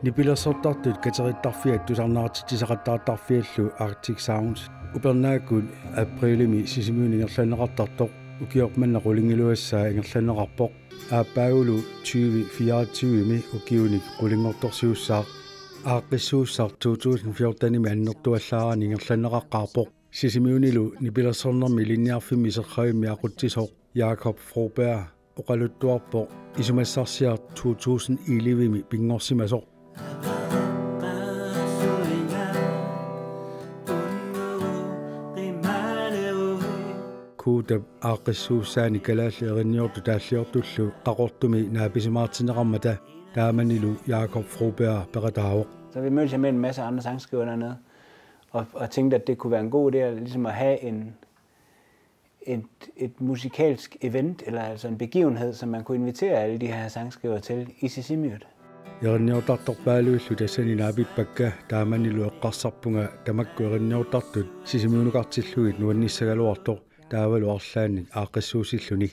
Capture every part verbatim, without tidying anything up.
Nipilersortartut katerittarfiat tusarnaartitsisaqattaartarfiallu Arctic Sounds upernaakkut aprilimi Sisimiuni ingerlanneqartartoq ukioq manna qulingiluassaa ingerlanneqarpoq. Aappaagulu tyve fireogtyvemi ukiunik qulinngortorsiussaaq. Aaqqissuussaq to tusind fjortenimi annertuallaarani ingerlanneqaqqaarpoq. Sisimiunilu nipilersornermi ilinniarfimmi serrajummi aqutsisoq Jakob Froberg oqaluttuarpoq isumassarsiaq to tusind ellevemi pinngorsimasoq. Kodap aaqqissuussaani kalaallit erinniortut taalliortullu Qaqortumi naapisimaartinneqarmata taamanilu Jakob Froberg peqataavoq. Så vi mødtes med en masse andre sangskrivere dernede, og, og tænkte, at det kunne være en god idé at, ligesom at have en, et, et musikalsk event, eller altså en begivenhed, som man kunne invitere alle de her sangskrivere til i Sisimiut. Erinniortartorpaaluillu tassani naapippakka taamanilu eqqarsarpunga tamakku erinniortartut Sisimiunukartillugit nuannissagaluartoq taavalu arlaannik aaqqissuussilluni.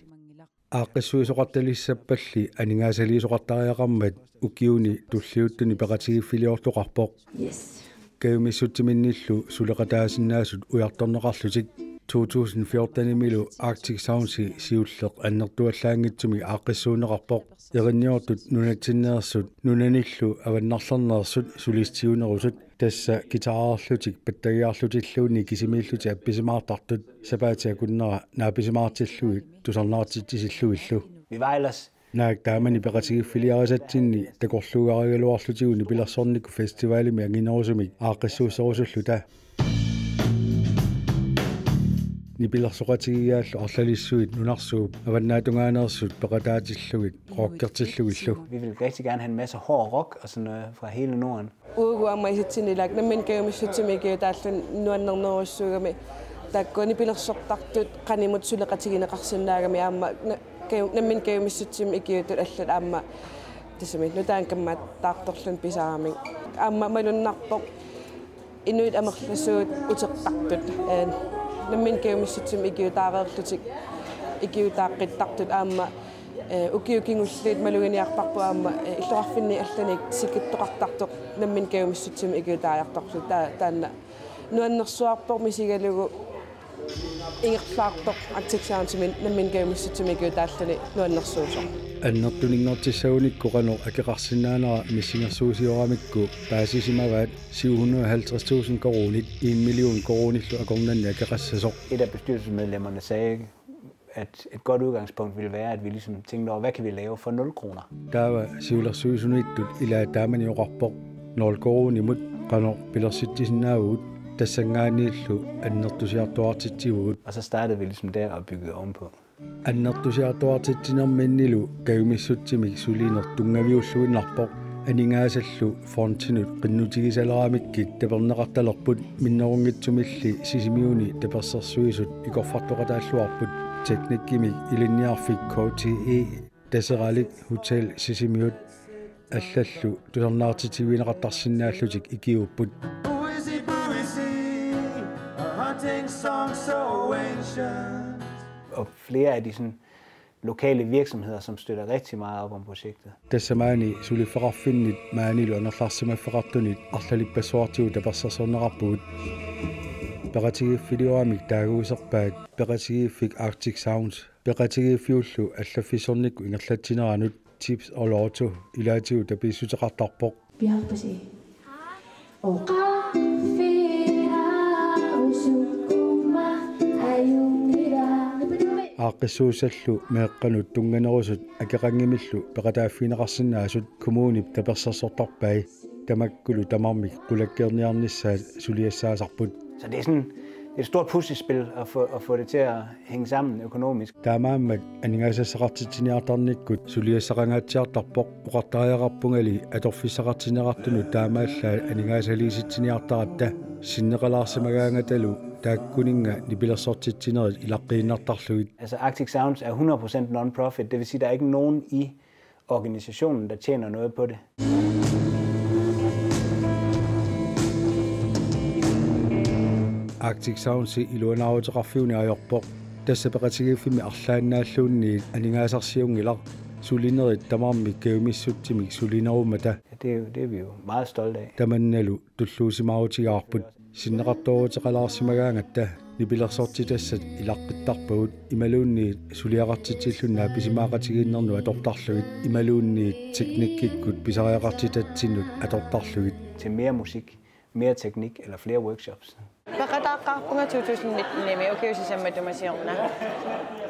Aaqqissuisoqartalissappalli aningaasaliisoqartariaqarmat ukiuni tulliuttuni peqatigiiffiliortoqarpoq. Yes. Kajumissutsiminnillu suleqataasinnaasut ujartorneqarlutik to tusind fjortenimilu Arctic Soundsi siulleq annertuallaanngitsumik aaqqissuunneqarpoq. Erinniortut nunatsinneersut nunanillu avannarlerneersut sulistiunerusut tassa guitarerlutik pattagiarlutilluunniit kisimiillutik appisimaartartut sapaatip akunnera naapisimaartillugit tusarnaartitsisillugillu. Vi var ellers Naak taamani peqatigiiffiliarisatsinni takorluugarigaluarlutigu nipilersornikkut festivalimi anginerusumik aaqqissuusserusulluta. Nipilersoqatigiiaallu arlalissuit nunarsuup avannaatungaanneersut peqataatillugit rockertillugillu. Vi vil rigtig gerne have en masse hård rock og sådan noget fra hele Norden. Uagut aamma isitsinni ilaat nammineq kajumissutsimik ikiutaalluni nuannernerujussuugami taakku nipilersortartut qanimut suleqatigineqarsinnaagami aamma na-, kaju-, nammineq kajumissutsimik ikiuutut allat aamma tassami nutaanik kammaattaartorluni pisaaramik. Aamma malunnarpoq inuit amerlasuut utertartut, ee, nammineq kajumissutsimik ikiutaareerlutik ikiutaaqqittartut aamma, ee, ukiut kingulliit maluginiartarput aamma, ee, illoqarfinni allanik sikittoqartartoq nammineq kajumissutsimik ikiutaajartorlutik. Taa-, taanna nuannersuarpoq misigalugu ingerlaartoq Arctic Soundsimi nammineq kajumissutsimik ikiutaalluni nuannersuusoq. Annertuninngortissagunikku qanoq akeqarsinnaanera missingersuusioramikku paasisimavaat syv hundrede og halvtreds tusind koruunit en million koruunillu akornanni akeqassasoq. Et af bestyrelsesmedlemmerne sagde, at et godt udgangspunkt ville være, at vi ligesom tænkte over, hvad kan vi lave for nul kroner? Taava siulersuisuniittut ilaat taamani oqarpoq: Nul koruunimut qanoq pilersitsisinnaavugut, tassanngaanniillu annertusiartuaartitsivugut. Og så startede vi ligesom der og byggede ovenpå. Annertusiartuaartitsinerminnilu kajumissutsimik sulineq tunngaviulluinnarpoq. Aningaasallu fondinut qinnutigisaleramikku taperneqartalerput, minnerunngitsumilli Sisimiuni tapersersuisut ikorfartoqataalluarput. Teknikkimik ilinniarfik K T E, Taseralik, Hotel Sisimiut allallu tusarnaartitsivigineqartarsinnaallutik ikiuupput. Og flere af de sådan lokale virksomheder, som støtter rigtig meget op om projektet. Tassa maani suliffeqarfinnit maanilu angerlarsimaffeqartunit arlalippassuartigut tapersersorneqarpugut. Peqatigiiffiliuramik taaguuserpaat peqatigiiffik Arctic Sounds. Peqatigiiffiullu allaffissornikkut ingerlatsineranut Tips og Lotto ilaatigut tapiissuteqartarpoq. Piarpusi. Oqarfia usukkuma ajunngilaq. Aaqqissuussallu meeqqanut tunnganerusut akeqanngimillu peqataaffigineqarsinnaasut kommunip tapersersortarpai. Tamakkulu tamarmik qulakkeerniarnissaat suliassaasarput. Så det er sådan, det er et stort puslespil at få, at få det til at hænge sammen økonomisk. Taamaammat aningaasassaqartitsiniartarnikkut suliassaqangaatsiartarpoq. Oqartariaqarpungali atorfissaqartinneqartunut taamaallaat aningaasaliisitsiniartaratta sinneqalaarsimagaangatalu taakkuninnga nipilersortitsinerit ilaqqiinnartarlugit. Altså Arctic Sounds er hundrede procent non-profit, det vil sige, der er ikke nogen i organisationen, der tjener noget på det. Arctic Soundsi iluanaaruteqarfiuni ajorpoq. Tassa peqatigiiffimmi arlaannaalluunniit aningaasarsiunngilaq. sulinerit tamarmik kajumissutsimik sulinerummata. Ja, det er jo, det er vi jo meget stolte af. Tamannalu tulluusimaarutigaarput sinneqartooruteqalaarsimagaangatta nipilersortitassat ilaqqittarpagut imaluunniit suliaqartitsillunni appisimaaqatigiinnermut atortarlugit imaluunniit teknikkikkut pisariaqartitatsinnut atortarlugit. Til mere musik, mere teknik eller flere workshops. Peqataaqqaarpunga to tusind nitten-imi ukiut sisamat matuma siorna.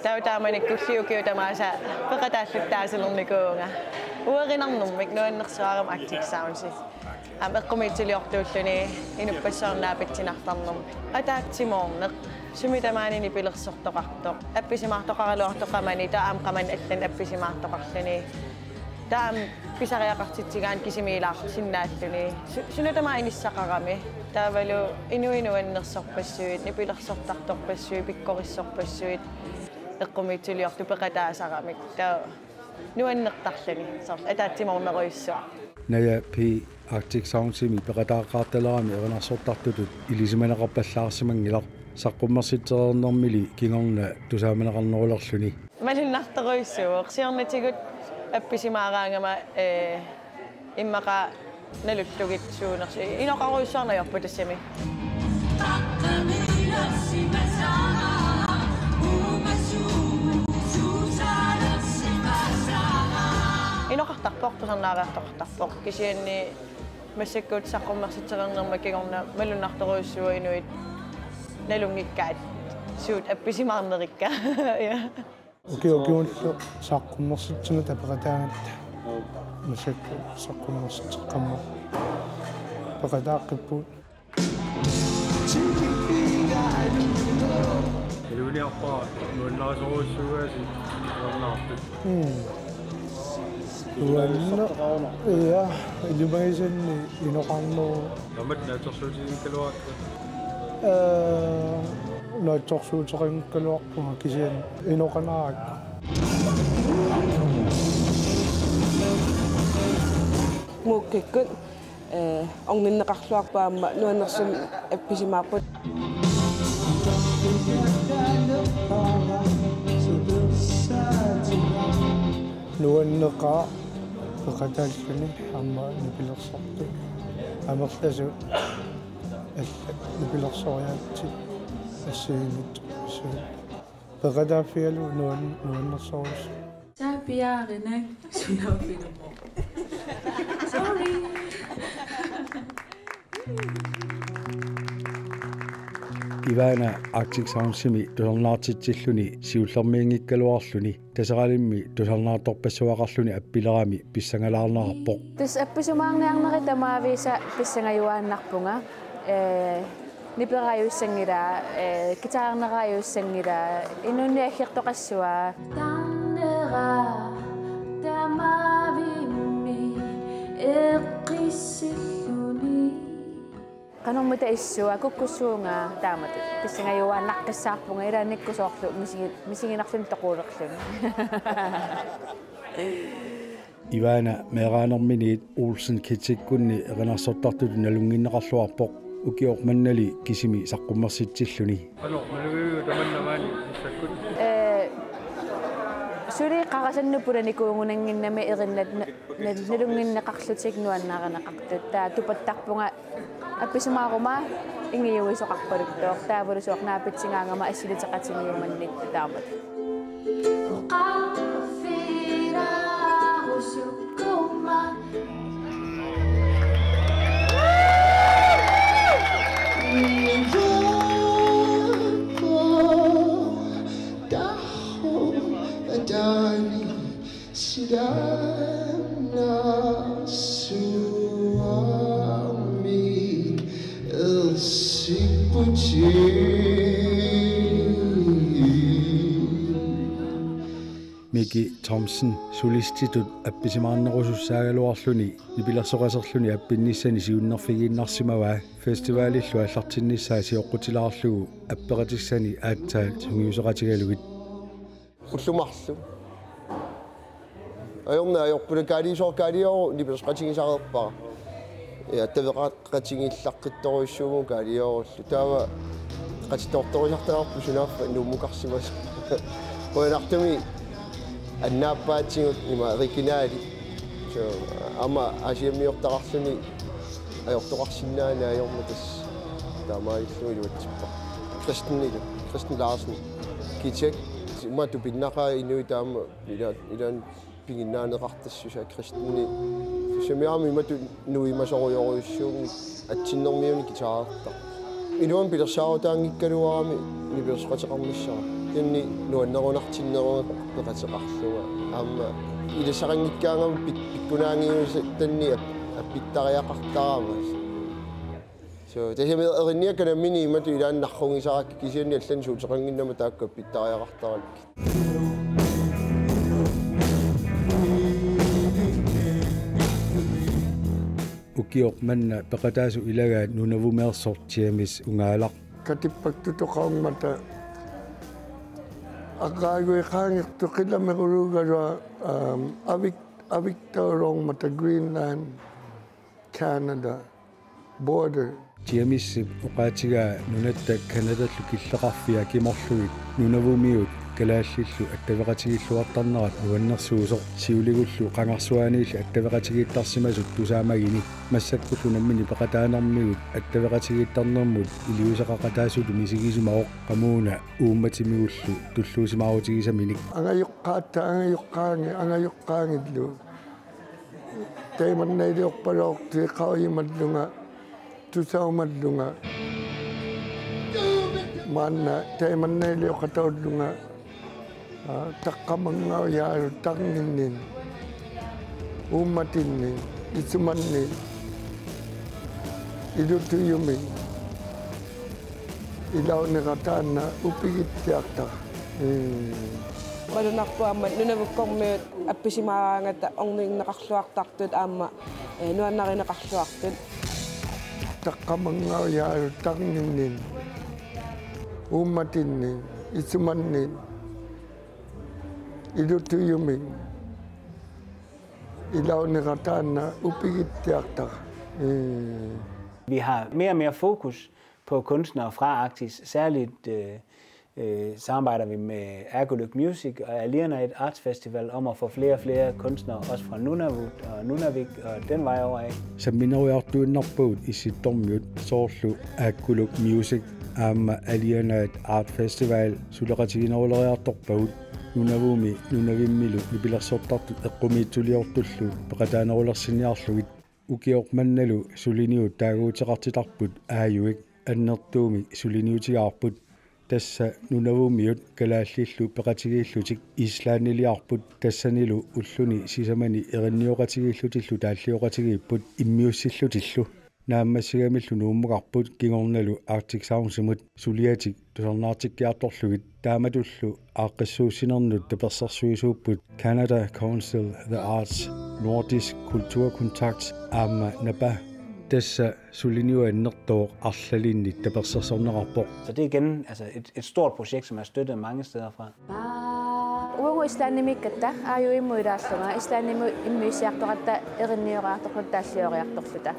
Taava taamanikkulli ukiut tamaasa peqataalluttaasulernikuuvunga. Uerinarnermik nuannersuarami Arctic Sounds. Aamma eqqumiitsuliortuulluni inuppassuarnut naapitsinartarnermik. Ataatsimoorneq, sumi tamaani nipilersortoqartoq. Appisimaartoqaraluartoq qamani, taava aamma qamani allanut appisimaartoqarluni. Taava aamma pisariaqartitsigaanni kisimiilaarsinnaalluni. Su-, suna tamaat inissaqarami. Taavalu inuit nuannersorpassuit, nipilersortartorpassuit, pikkorissorpassuit. Eqqumiitsuliortut peqataasaramik. Taava nuannertarluni. Soorlu ataatsimoornerujussuaq. Naja P. Arctic Soundsimi peqataaqqaartalerami erinarsortartutut ilisimaneqarpallaarsimanngilaq. Saqqummersitsereernermili kingorna tusaamaneqarnerulerluni. Malunnartorujussuuvoq. Siornatigut appisimaaraangama, ee, immaqa nalullugit suunersoq. Inoqarujussuarneq ajorput tassami. Inoqartarpoq, tusarnaariartoqartarpoq. Kisianni massakkut saqqummersitsereernerma kingorna malunnartorujussuuvoq inuit nalunngikkaat suut appisimaarnerikka. Ja. Ukiut ukiullu saqqummersitsinata peqataagatta. Massakkut saqqummersitseqqammerpoq. Peqataaqqippugut. Iluliarpara nuannarisorujussuugaasi nuannaartut. Mm. Nuanna-, ja, ilimagisanni inoqarneruvoq. Tamatta naatsorsuutiginngikkaluarakku? Ee, naatsorsuuteqanngikkaluarpunga kisianni inoqanaarakku. Muukkikkut, ee, orninneqarluarput aamma nuannersumik appisimaapput. Nuanneqaaq peqataalluni aamma nipilersortut. Amerlasuut allat nipilersoriaatsit assigiinngitsut. Peqataaffigalugu nuan-, nuannersorujussuuvoq. Tassa piaarinak sunaaffigineq. Sorry. Ivana Arctic Soundsimi tusarnaartitsilluni siullermiinngikkaluarluni Taseralimmi tusarnaartorpassuaqarluni appilerami pissangalaarnerarpoq. Tassa appisimaarniarneri tamaavisa pissangajuaannarpunga. Ee, niperaajussanngilaa, ee, guitarneraajussanngilaa, inuuniaggertoqassavaa. Tarnera tamavimmi eqqissilluni. Qanormita issua kukkussuunga taamatut. Pissangajuaannaqqissaarpunga ilaannikkut soorlu misigi-, misiginarluni toqulerluni. Ivana meeraanerminiit Olsen Kidsikkunni erinarsortartutut nalunnginneqarluarpoq ukioq mannali kisimi saqqummersitsilluni. Qanoq malugiviuk tamanna maani massakkut? Ee, suli qarasannut pulanikuugunannginnami erinnat na-, na-, nalunnginneqarlutik nuannarineqartut. Taava tupattarpunga appisimaaruma ingiuisoqarpaluttooq. Taavalu sooq naapitsigaangama assiliseqatigiumannik taamatut. Miki Thomsen solistitut appisimaarnerusussaagaluarluni nipilersoqaserluni appinnissani siunnerfigiinnarsimavaa festivalillu aallartinnissaa sioqqutilaarlugu appeqatissani aatsaat sungiuseqatigalugit. Ullut marluk. Ajornaq ajorput, kaaliusoq kaaliusoq nipilersoqatigisareerpara. Ja, taveqatigiillaqqittorujussuuvugut kaaliusorlu. Taava qatittoortorisartagarput sunaaffa Nuummukarsimasoq. Qujanartumik Annaappaatigut ima originali. So, aamma Asiammiortaqarluni ajortoqarsinnaanani ajormat tassa taamaalilluni iluatsipparput. Kristenilu, Kristen Larsen. Kitak, imatut pinnaqaaq inuit taama ila-, ilaanni piginnaaneqartassusaa Kristeni. Tassami aamma imatut nuimasorujorujussuunngitsoq atsinnermiunik guitarertarpoq. Iluamik pilersaarutaanngikkaluarami nipilersoqateqarnissara. Kisianni nuannerunartinneruara peqateqarlunga. Aamma ilasaqanngikkaangama pik-, pikkunaanngiusatanni ap-, appittariaqartarama. So, tassami erinniakkat nammineq imatut ilaanni narrugisarakkit kisianni allanik suuteqannginnama taakku appittariaqartarakkit. Ukioq manna peqataasoq ilagaat Nunavumeersoq James Ungaalaq. Katippaktut toqaungmata arraagueqaangertoq qilameruluugaluaq, aam, avik-, aviktauluarmata Greenland, Canada border. Jamesip oqaatigaa nunatta Canadallu killeqarfia kimorlugit Nunavumiut kalaallillu attaveqatigiilluartarnerat nuannersuusoq siuligullu qangarsuaaniilli attaveqatigiittarsimasut tusaamagini. Massakkullu nammineq peqataanermigut attaveqatigiittarnermut iliuuseqaqataasutut misigisimavoq qamuuna uummatimigullu tulluusimaarutigisaminik. Angajoqqaatta, angajoqqaangi-, angajoqqaangillu. Taamannaliorpalaartoq qaujimallunga, tusaamallunga. Maanna taamannalioqataullunga, aa, taqqamanngajaaruttarninni, uummatinni, isumanni, ilutujumi. Ilaunera taanna upigittiartara. Mm. Malunnarpoq aamma Nunavukkormiut appisimaaraangata orniginneqarluartartut aamma, eh, nuannarineqarluartut. Taqqamanngajaaruttarninni, uummatinni, isumanni, ilutujumi. Ilaunera taanna upigittiartara. Mm. Vi har mere og mere fokus på kunstnere fra Arktis. Særligt, øh, øh, samarbejder vi med Akuluk Music og Alianait Arts Festival om at få flere og flere kunstnere, også fra Nunavut og Nunavik og den vej over af. Samminerujartuinnarpagut Issittormiut soorlu Akuluk Music aamma Alianait Art Festival suleqatigineruleriartorpagut. Nunavummi Nunavimmilu nipilersortartut eqqumiitsuliortullu peqataanerulersinniarlugit. Ukioq mannalu suliniut taaguuteqartitarput aajuit annertuumik suliniutigaarput. Tassa Nunavummiut kalaallillu peqatigiillutik Islandiliarput, tassanilu ulluni sisamani erinnioqatigiillutillu taallioqatigiipput immiussillutillu. Naammassigamillu Nuummukarput kingornalu Arctic Soundsimut suliatik tusarnaartikkiartorlugit. Taamatullu aaqqissuussinernut tapersersuisuupput Canada Council of the Arts, Nordisk Kulturkontakt aamma NAPA. Tassa suliniut annertooq arlalinnik tapersersorneqarpoq. Så det er igen, altså, et, et stort projekt, som er støttet mange steder fra. Uagut Islandimiikkatta aajuimmut ilaallunga Islandimut immiussiartoqatta erinnioriartorluta taallioriartorluta.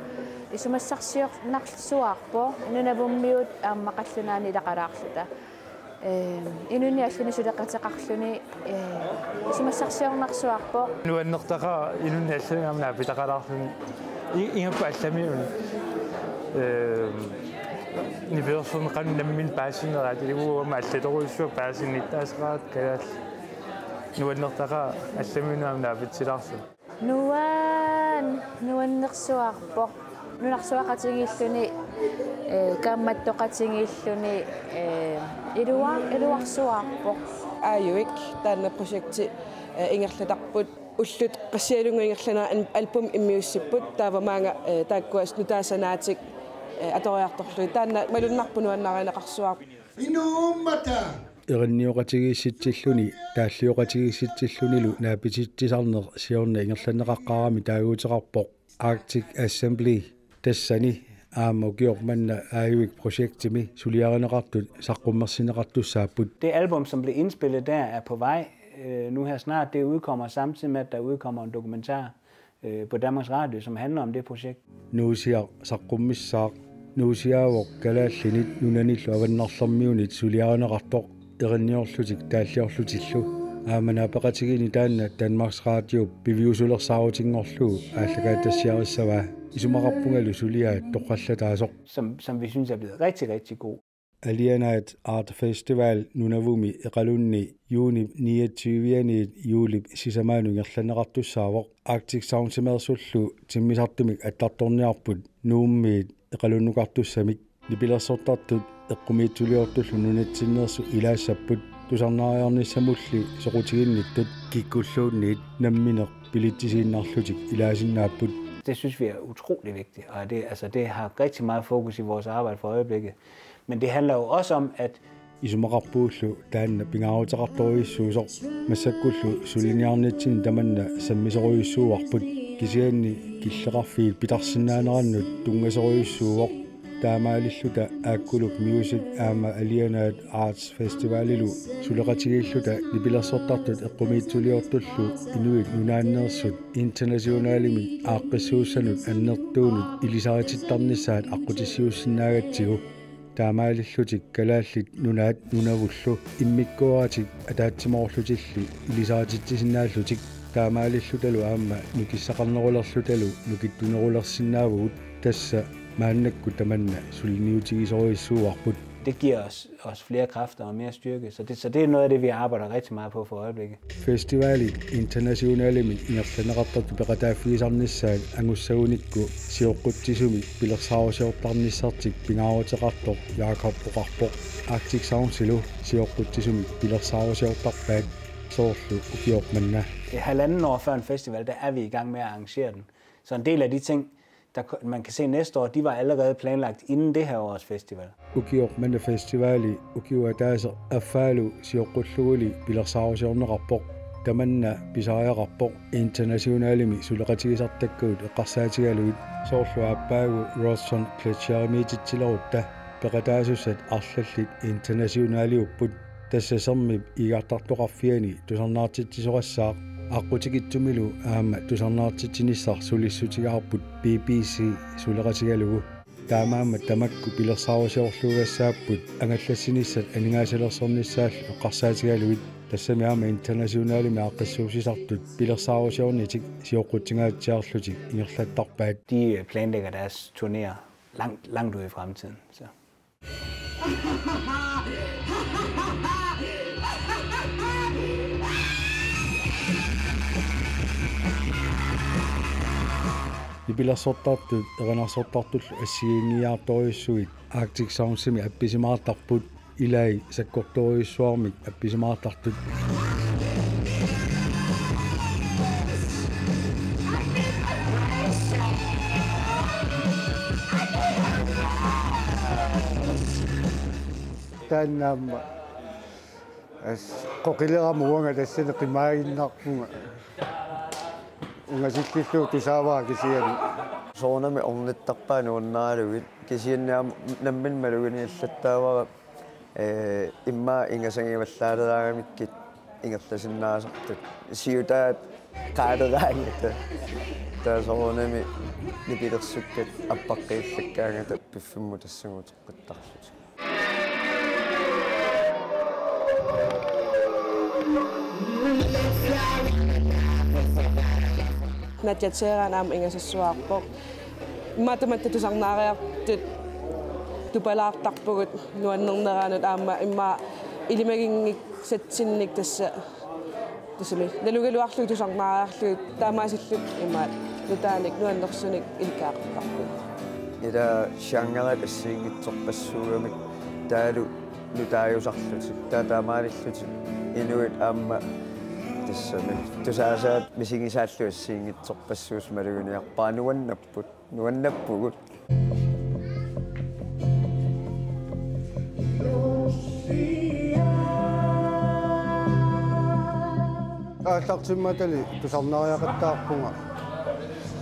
Isumassarsiornarsuarpoq Nunavummiut aamma qallunaanut ilaqalaarluta. Ee, inunnik allannik suleqateqarluni, ee, isumassarsiornarsuarpoq. Nuannertaqaaq inunnik allannik aamma naapitaqalaarluni. I-, ingammik allamiunik. Ee, nipilersorneq qanoq nammineq paasineraat, ilivuu aamma allatorujussuaq paasinittaasaraat kalaallit. Nuannertaqaaq allamiunik aamma naapitsilaarluni. Nuan-, nuannersuarpoq. Nunarsuaqatigiilluni, ee, kaammattoqatigiilluni, ee, ilua-, iluarsuarpoq. Aajuik taanna projekti, ee, ingerlatarput. Ullut qassialunnguit ingerlanerat an-, album immiussipput. Taava maanga, ee, taakkua nutaat sanaatik, ee, atoriartorlugit. Taanna malunnarpoq nuannarineqarsuarput. Inuummata! Erinnioratigiissitsilluni, taallioqatigiissitsillunilu naapititsisarneq siorna ingerlanneqaqqaarami taaguuteqarpoq Arctic Assembly. Tassani aamma ukioq manna aajuik projektimi suliarineqartut saqqummersinneqartussaapput. Det album, som blev indspillet der, er på vej, øh, nu her snart. Det udkommer samtidig med, at der udkommer en dokumentar, øh, på Danmarks Radio, som handler om det projekt. Nuusiaq saqqummissaaq. Nuusiaavoq kalaallinit nunanillu avannarlermiunit suliarineqartoq erinniorlutik taalliorlutillu. Aamma naapeqatigiinni taanna Danmarks Radiop piviusulersaarutinnguarlugu aallakaatitassiarissavaa, isumaqarpungalu suliaat toqqallataasoq. Som, som vi synes er blevet rigtig, rigtig god. Alianaat Art Festival Nunavummi Iqalunni juunip niogtyve-aniit juulip sisamaanut ingerlanneqartussaavoq. Arctic Soundimeersullu timmisartumik attartorniarput Nuummiit Iqalunnukartussamik. Nipilersortartut eqqumiitsuliortullu nunatsinneersut ilaassapput, tusarnaariarnissamulli soqutiginnittut kikkulluunniit nammineq bilitsisiinnarlutik ilaasinnaapput. Det synes vi er utrolig vigtigt, og det, altså, det har rigtig meget fokus i vores arbejde for øjeblikket. Men det handler jo også om, at isumaqarpugullu taanna pingaaruteqartorujussuusoq, massakkullu suliniarnitsinni tamanna sammisorujussuuarput, kisianni killeqarfiit pitaarsinnaanerannut tunngasorujussuuvoq. Taamaalilluta Aakkuluk Music aamma Alianaat Arts Festivalilu suleqatigiilluta nipilersortartut eqqumiitsuliortullu Inuit Nunaanneersut internationalimik aaqqissuussanut annertuunut ilisaritittarnissaat aqqutissiuussinnaagatsigu. Taamaalillutik Kalaallit Nunaat Nunavullu immikkuuratik ataatsimoorlutilli ilisarititsisinnaallutik, taamaalillutalu aamma nukissaqarnerulerlutalu nukittunerulersinnaavugut, tassa maannakkut tamanna suliniutigisorujussuuarput. Det giver os, os flere kræfter og mere styrke, så det, så det er noget af det, vi arbejder rigtig meget på for øjeblikket. Festivalit internationalimik ingerlanneqartartut peqataaffigisarnissaat angussagunikku sioqqutsisumik pilersaarusiortarnissartik pingaaruteqartoq Jakob oqarpoq. Arctic Soundilu sioqqutsisumik pilersaarusiortarpaat, soorlu ukioq manna. Halvanden år før en festival, der er vi i gang med at arrangere den. Så en del af de ting, der ko-, man kan se næste år, de var allerede planlagt inden det her års festival. Ukioq manna festivali ukioq ataaseq affaalu sioqqulluguli pilersaarusiorneqarpoq. Tamanna pisariaqarpoq internationalimik suleqatigisartakkagut eqqarsaatigalugit, soorlu aappaagu Rawson Gletsjerimiititsilerutta peqataasussat arlallit internationaliupput. Tassa sermip iigartartoqarfiani tusarnaartitsisoqassaaq, aqqutikitsumilu aamma tusarnaartitsinissaq sulissutigaarput B B C suleqatigalugu. Taamaammat tamakku pilersaarusiorluugassaapput angallassinissat aningaasalersornissaallu eqqarsaatigalugit, tassami aamma internationalimik aaqqissuussisartut pilersaarusiornitik sioqqutsingaatsiarlutik ingerlattarpaat. De planlægger deres turnéer langt, langt ude i fremtiden, så. Nipilersortartut erinarsortartullu assigiinngiiaartorujussuit Arctic Soundsimi appisimaartarput, ilai sakkortoorujussuarmik appisimaartartut. Taanna aamma. As qoqilerama uanga tassani qimaaginnarpunga. Ungasillillugu tusaavara kisianni. Soorunami ornittarpaat nuannaralugit, kisianni aamma nammineq maluginiallattaavara, ee, immaqa ingasangivallaalereeramikkit ingerlasinnaasartut. Siutaat qaaleraangata. Taava soorunami nipilersukkat appaqqiillakkaangata piffimmut tassagut uteqqittarlutik. Naja Teran aamma ingasassuarpoq. Immaqa tamatta tusarnaariartut tupalaartarpugut nuannerneranut aamma immaqa ilimaginngissatsinnik tassa tassami nalugaluarlugit tusarnaariarlugit taamaasilluta imaat nutaanik nuannersunik ilikkagaqartarpugut. Ila genret assigiinngitsorpassuugamik taavalu nutaajusarlutik, taava taamaalillutik inuit aamma tassami tusaasaat misigisaallu assigiinngitsorpassuusut maluginiarpara nuannapput. Nuannappugut. Aallartimmatali tusarnaariaqattaarpunga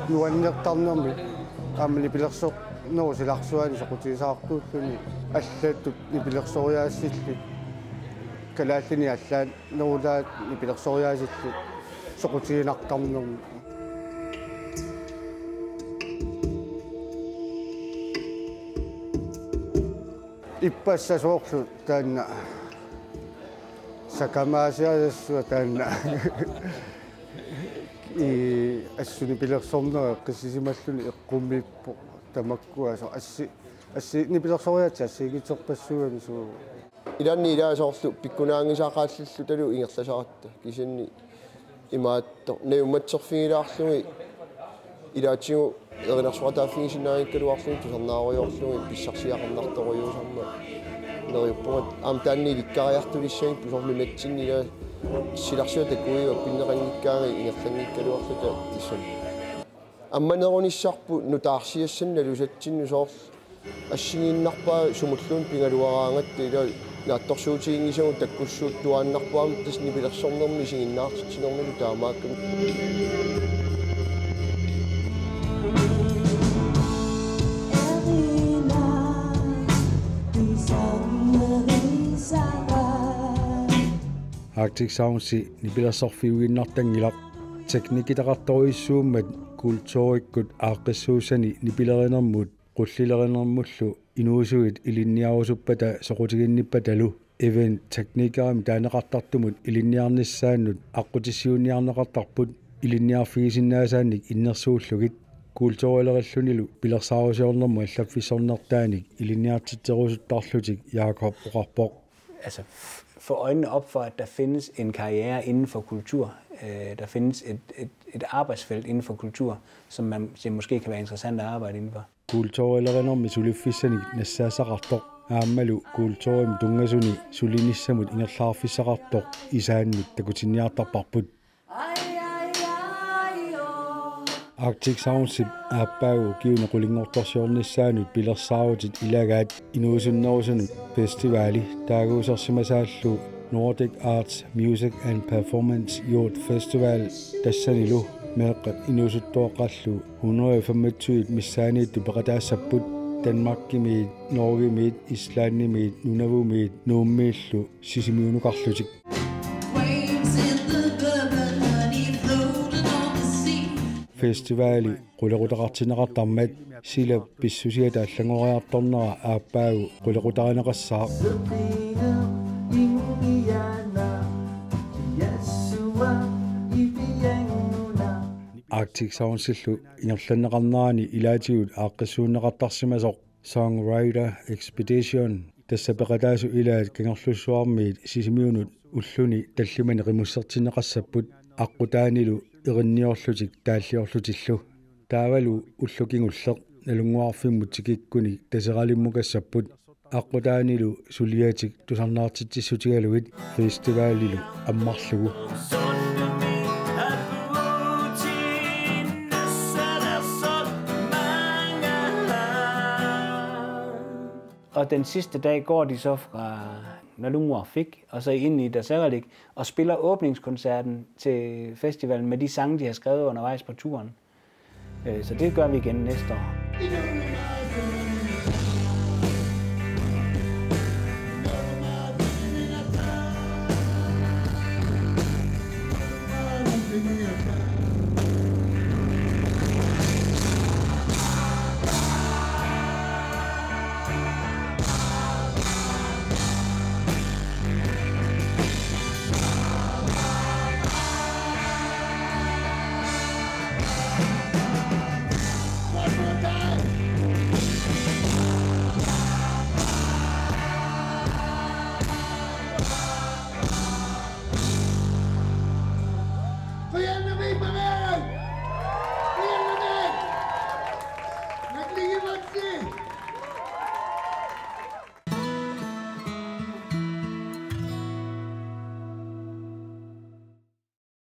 nuannertarnermik aamma nipilersornerup silarsuani soqutigisaqartuulluni allattut nipilersoriaasillit kalaallinik allaat nerulaat nipilersoriaasillit soqutiginartarnermik. Ippassaq soorlu taanna Takamaasiaassuaq taanna. I assut nipilersornera eqqissisimalluni eqqumiippoq tamakkuasoq assi assi nipilersoriaatsit assigiinngitsorpassuugami suu. Ilaanni ilaa soorlu pikkunaanngisaqaallillutalu ingerlasaratta. Kisianni imaattoq najuummatserfigilaarlugit ilaatigut erinarsoqataaffigisinnaanngikkaluarlugit tusarnaarujoorlugit pissarsiaqarnartorujuusarmat neriuppunga aamma taanna ilikkariartulissagipput soorlu nunatsinni ilaa silarsuaq takujuit appinneqanngikkaangat ingerlanngikkaluarluta tassami. Ammanerunissarput nutaarsiassanik nalusatsinnut soorlu assigiinnarpaa sumulluunniit pigaluaraangatta ilaa naatsorsuutiginngisagut takkussuuttuaannarput aamma tassa nipilersornermi isiginnaartitsinermilu taamaakkami. Arctic Soundsi nipilersorfiuinnartanngilaq. Teknikkitaqartorujussuummat kulturikkut aaqqissuussani nipilerinermut qullilerinermullu inuusuit ilinniarusuppata soqutiginnippatalu event teknikerimik taaneqartartumut ilinniarnissaannut aqqutissiuunniarneqartarput ilinniarfigisinnaasaannik innersuullugit. Kulturilerillunilu pilersaarusiornermut allaffissornertaanik ilinniartitserusuttarlutik Jakob oqarpoq. Altså, f- få øjnene op for, at der findes en karriere inden for kultur. Øh, der findes et, et, et arbejdsfelt inden for kultur, som man, det måske kan være interessant at arbejde inden for. Kulturilerinermi suliffissanik nassaassaqartoq aammalu kulturimut tunngasuni sulinissamut ingerlaarfissaqartoq isaannut takutinniartarparput. Arctic Soundsip aappaagu ukiuni qulinngortorsiornissaanut pilersaarutit ilagaat inuusunnerusunut festivali taaguusersimasaallu Nordic Arts Music and Performance Youth Festival tassanilu meeqqat inuusuttuaqqallu hundrede og femogtyve missaaniittut peqataassapput Danmarkimiit, Norgemiit, Islandimiit, Nunavumiit, Nuummiillu Sisimiunukarlutik. Festivali qulequtaqartinneqartarmat sila pissusiata allanngoriartornera aappaagu qulequtarineqassaaq. Arctic Soundsillu ingerlanneqarnerani ilaatigut aaqqissuunneqartarsimasoq Songwriter Expedition, tassa peqataasut ilaat Kangerlussuarmiit Sisimiunut ulluni tallimani qimussertinneqassapput aqqutaanilu erinniorlutik taalliorlutillu. Taavalu ullut kingulleq Nalunnguarfimmut tikikkuni Taseralimukassapput aqqutaanilu suliatik tusarnaartitsissutigalugit festivalilu ammarlugu. Og den sidste dag går de så fra Nalunguarfik og så ind i Taseralik og spiller åbningskoncerten til festivalen med de sange, de har skrevet undervejs på turen. Øh, så det gør vi igen næste år.